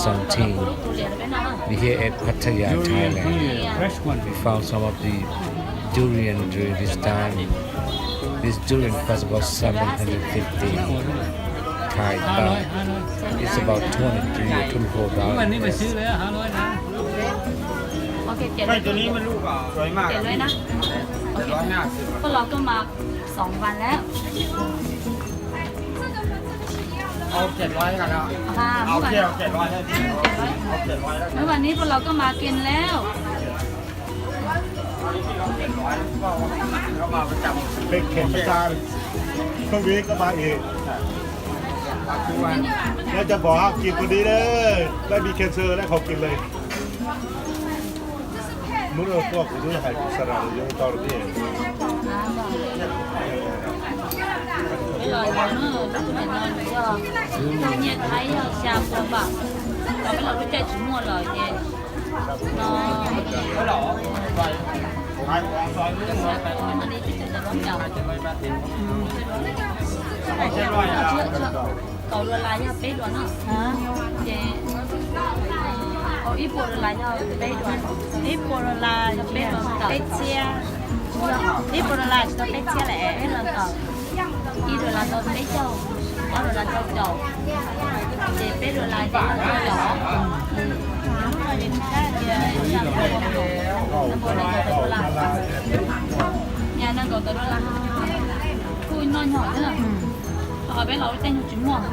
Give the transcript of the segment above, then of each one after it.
seventeen. We here at Pattaya, Thailand. We found some of the durian during this time. This durian costs about seven hundred fifty Thai baht. It's about twenty-three or twenty-four dollars. โอเค เจ็ดร้อย ตัวนี้มันลูกสวยมาก เจ็ดร้อยนะ โอเค พวกเราก็มาสองวันแล้ว เอาเจ็ดร้อยกันนะ ค่ะ เอาเที่ยวเจ็ดร้อยให้พี่ เอาเจ็ดร้อยแล้วกัน แล้ววันนี้พวกเราก็มากินแล้ว เป็นเข็มจาน พรุ่งนี้ก็มาอีก แล้วจะบอกว่ากินคนนี้เด้อ ไม่มีแคนเซอร์และของกินเลย Muab rau tuaj kuv twb hais kuv xav ras yuav tau rau peb. Nyiaj Thaib yog xya pua npam, peb los lub caij tsis muaj lawm ces no. Kaum dollar yog peb dollar no. Ces ib puas dollar yog peb dollar. Ib puas dollar yog peb dollar, peb txhiab. Ib puas dollar tsis tau peb txhiab lawm. Ib dollar tau peb caug, ob dollar tau caum, ces peb dollar ces tau caum. Nyaj nees nkaum tawm dollar, kuj noj nyom thiab. Peb los lub caij nyoog tsis muaj,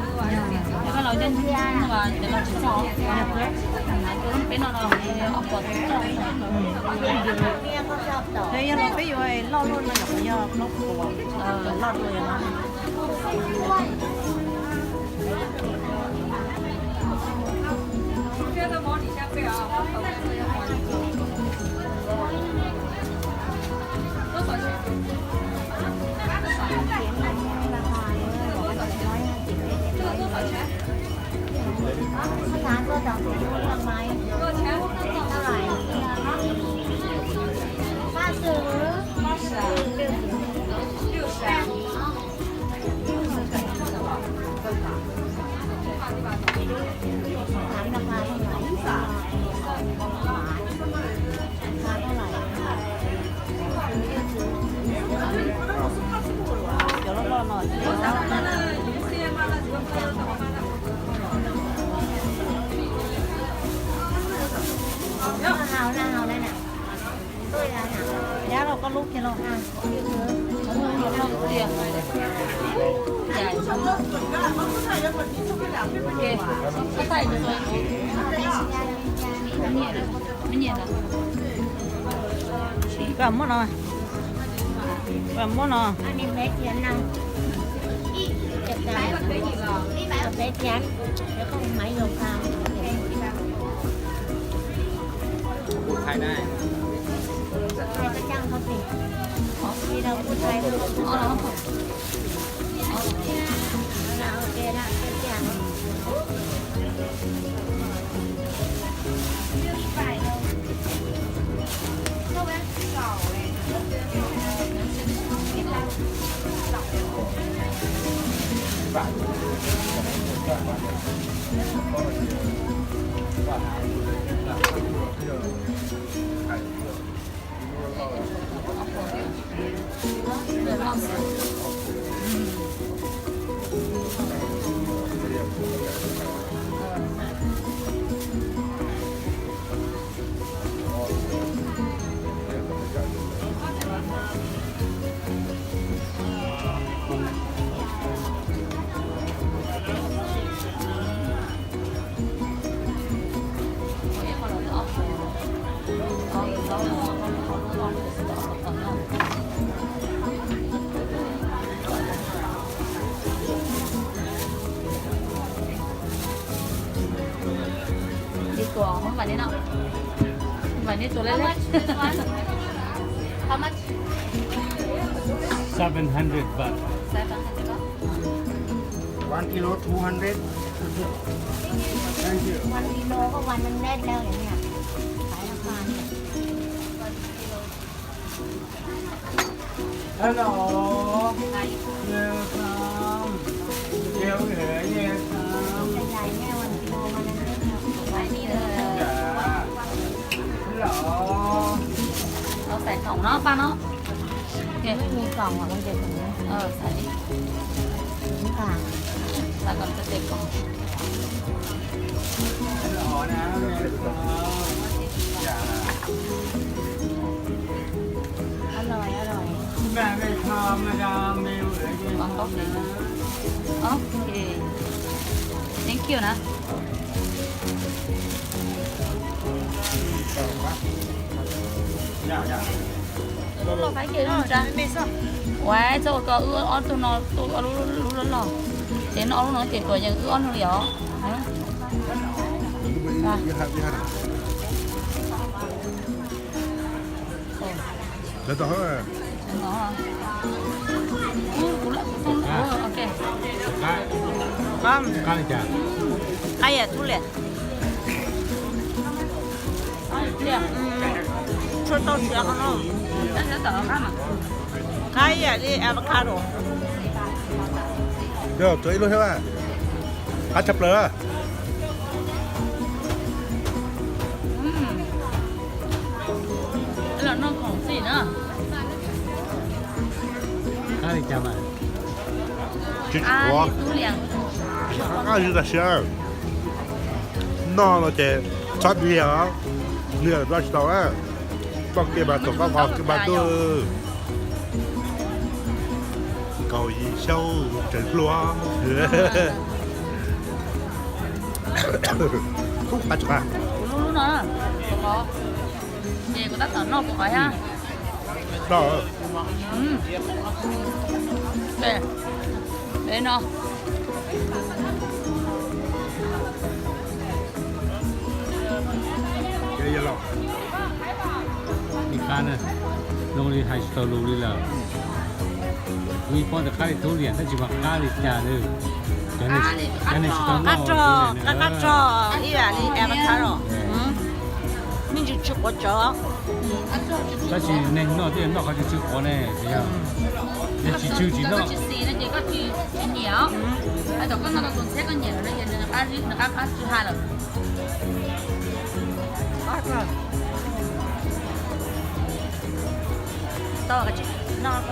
peb los lub caij nyoog tsis muaj ces los tsis txog. Peb no no ob puas tau. Yog los peb yuav loj luaj no yog plaub puas loj dua no. Cov loj loj no thiab. Nyab los koj lub kiag los. Koj muab no. Koj muab no. Ib tuas, muab npaim nej no. Npaim nej tuas lej lej. How much? Seven hundred baht. Seven hundred baht. One kilo, two hundred. Thank you. One kilo có one hundred đâu vậy nhỉ? Phải là khoan nhỉ? Hello. Welcome. Welcome. Cái này nha, one kilo one hundred. Los xais khoom no paj no. Ok. Ib khoom, ib khoom. Xais li. Ib khoom. Xais kom nws tes khoom. Ok. Thank you na. Ua txog ua ko wb ob tug no, wb ob lub lub loj loj. Ces noj ob lub no ces tuam yees wb ob lub li os. Qab li cas? Qab yam tub liam. Tshuav tau siav qhov no. Qab yam li avocado. Yog, tuav ib lub thiab. Qab tshaj plaws. Los noj khoom xwb na. Qab li cas mas? Tsis qhuav. Qab li tas siav. Noj no ces txhob nyiag os, nyiag noj tsis tau na. Toj kiag mas tuam koj qhov kiag mas tuaj. Kaum yim xyoo tseem hluas. Kuv lub lub no, ces kuv tab tom noj kuv qhov thiab. Peb no. Li qab na, zoo li hais tsis tau lus li lawm. Kuv yeej paub tias qab li tub liam tab sis mas qab li cas lawm. Cov neeg tsis tau noj, qab rog ib yam li avocado, me ntsis tsis quav tsawv. Tab sis neeg noj twb yog noj qhov tsis tsis quav ne, yog, yog tsis tsw tsis noj. Tsis xis no ces koj tsis nyiam os. Hais tias koj noj tau tus ntxhiab koj nyiam lawm no ces nws qab, nws qab qab tsw ha lawm. Tau, tsis noj.